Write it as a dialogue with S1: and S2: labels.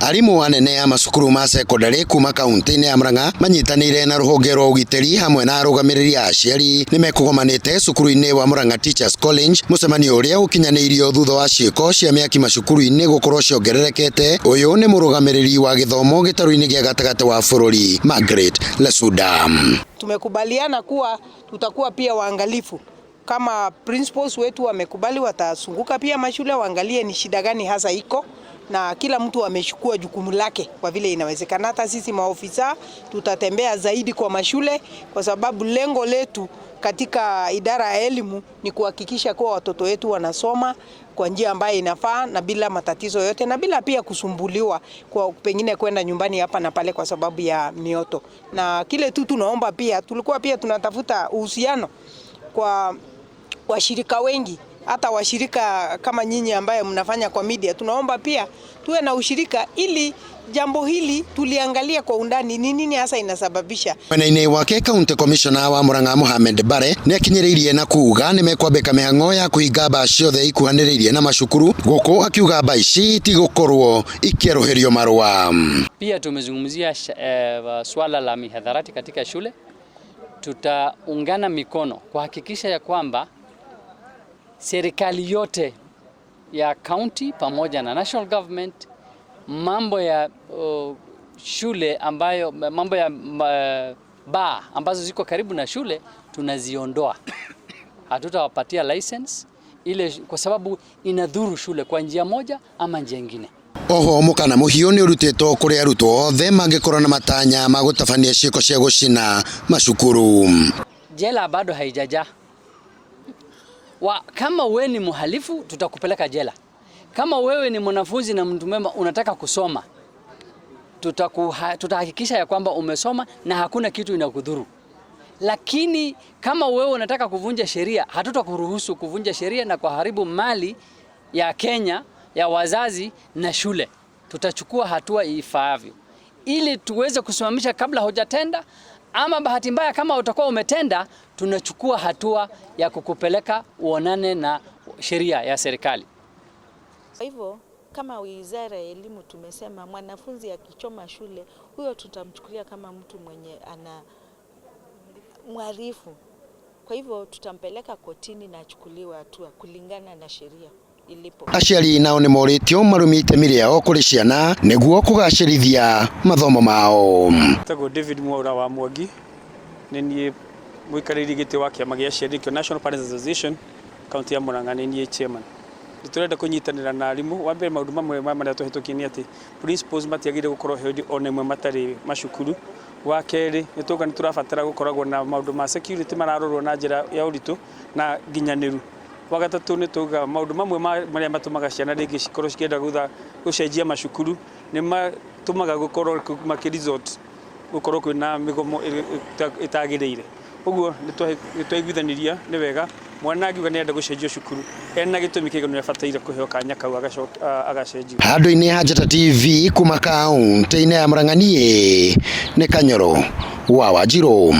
S1: Arimũ anene a macukuru ma cekondarĩ kuma kaunti-inĩ ya Murang'a manyitanĩire na rũhonge rwa ũgitĩri hamwe na arũgamĩrĩri a aciari nĩ mekũgomanĩte cukuru-inĩ wa Murang'a Teachers College, mũcemanio ũrĩa ũkinyanĩirio thutha wa ciĩko cia mĩaki macukuru-inĩ gũkorwo ciongererekete. Ũyũ nĩ mũrũgamĩrĩri wa gĩthomo gĩtarũ-inĩ gĩa gatagatĩ wa bũrũri Margaret Lesuda.
S2: Tumekubaliana kuwa tutakuwa pia waangalifu kama principals wetu wamekubali, watazunguka pia mashule waangalie ni shida gani hasa iko, na kila mtu amechukua jukumu lake kwa vile inawezekana. Hata sisi maofisa tutatembea zaidi kwa mashule, kwa sababu lengo letu katika idara ya elimu ni kuhakikisha kuwa watoto wetu wanasoma kwa njia ambayo inafaa na bila matatizo yote na bila pia kusumbuliwa kwa pengine kwenda nyumbani hapa na pale kwa sababu ya mioto. Na kile tu tunaomba pia, tulikuwa pia tunatafuta uhusiano kwa washirika wengi, hata washirika kama nyinyi ambaye mnafanya kwa media, tunaomba pia tuwe na ushirika ili jambo hili tuliangalia kwa undani ni nini hasa inasababisha.
S1: Mwena-inĩ wake, County Commissioner wa Murang'a Mohamed Bare nĩ akinyĩrĩirie na kuuga nĩ mekwambĩka mĩhang'o ya kũhinga mbaa ciothe ikuhanĩrĩirie na macukuru, gũkũ akiuga mbaa ici itigũkorwo ikĩerũhĩrio marũa.
S3: Pia tumezungumzia swala la mihadharati katika shule. Tutaungana mikono kuhakikisha ya kwamba serikali yote ya county pamoja na national government, mambo ya shule ambayo mambo ya baa ambazo ziko karibu na shule tunaziondoa. Hatutawapatia license ile kwa sababu inadhuru shule kwa njia moja ama njia nyingine.
S1: Oho, mũkana mũhiũ nĩ ũrutĩtwo kũrĩ arutwo othe mangĩkorwo na matanya ma gũtabania ciĩko cia gũcina macukuru.
S3: Jela bado haijajaa. Kama wewe ni mhalifu, tutakupeleka jela. Kama wewe ni mwanafunzi na mtu mwema unataka kusoma, tutahakikisha ya kwamba umesoma na hakuna kitu inakudhuru. Lakini kama wewe unataka kuvunja sheria, hatutakuruhusu kuvunja sheria na kuharibu mali ya Kenya, ya wazazi na shule. Tutachukua hatua ifaavyo ili tuweze kusimamisha kabla hujatenda, ama bahati mbaya kama utakuwa umetenda, tunachukua hatua ya kukupeleka uonane na sheria ya serikali.
S4: Kwa hivyo, kama Wizara ya Elimu tumesema mwanafunzi akichoma shule, huyo tutamchukulia kama mtu mwenye ana mhalifu. Kwa hivyo tutampeleka kotini na achukuliwe hatua kulingana na sheria ilipo.
S1: Aciari nao nĩ morĩtio marũmie itemi rĩao kũrĩ ciana nĩguo kũgacĩrithia mathomo mao.
S5: Tagwo David Mwaura wa Mwangi, nĩ niĩ mũikarĩri gĩtĩ wa kĩama gĩa aciari, kĩo National Parents Association kaunti ya Murang'a, nĩ niĩ chairman. Nĩ tũrenda kũnyitanĩra na arimũ. Wa mbere, maũndũ mamwe ma marĩa tũhĩtũkie nĩ atĩ principals matiagĩrĩire gũkorwo hĩndĩ ona ĩmwe matarĩ macukuru. Wa kerĩ, nĩ tuoka nĩ tũrabatara gũkoragwo na maũndũ ma security mararorwo na njĩra ya ũritũ na nginyanĩru. Wa gatatũ, nĩ tuga maũndũ mamwe marĩa matũmaga ciana rĩngĩ cikorwo cikĩenda gũcenjia macukuru nĩ matũmaga gũkorwo makĩ resort gũkorwo kwĩna mĩgomo ĩtagĩrĩire. Ũguo nĩ twaiguithaniria nĩ wega mwana angiuga nĩ arenda gũcenjio cukuru ena gĩtũmi kĩiganu, nĩ abataire kũheo kanya kau agacenjio.
S1: Handũ-inĩ ha Njata TV kuma kaunti-inĩ ya Murang'a, niĩ nĩ Kanyoro wa Wanjirũ.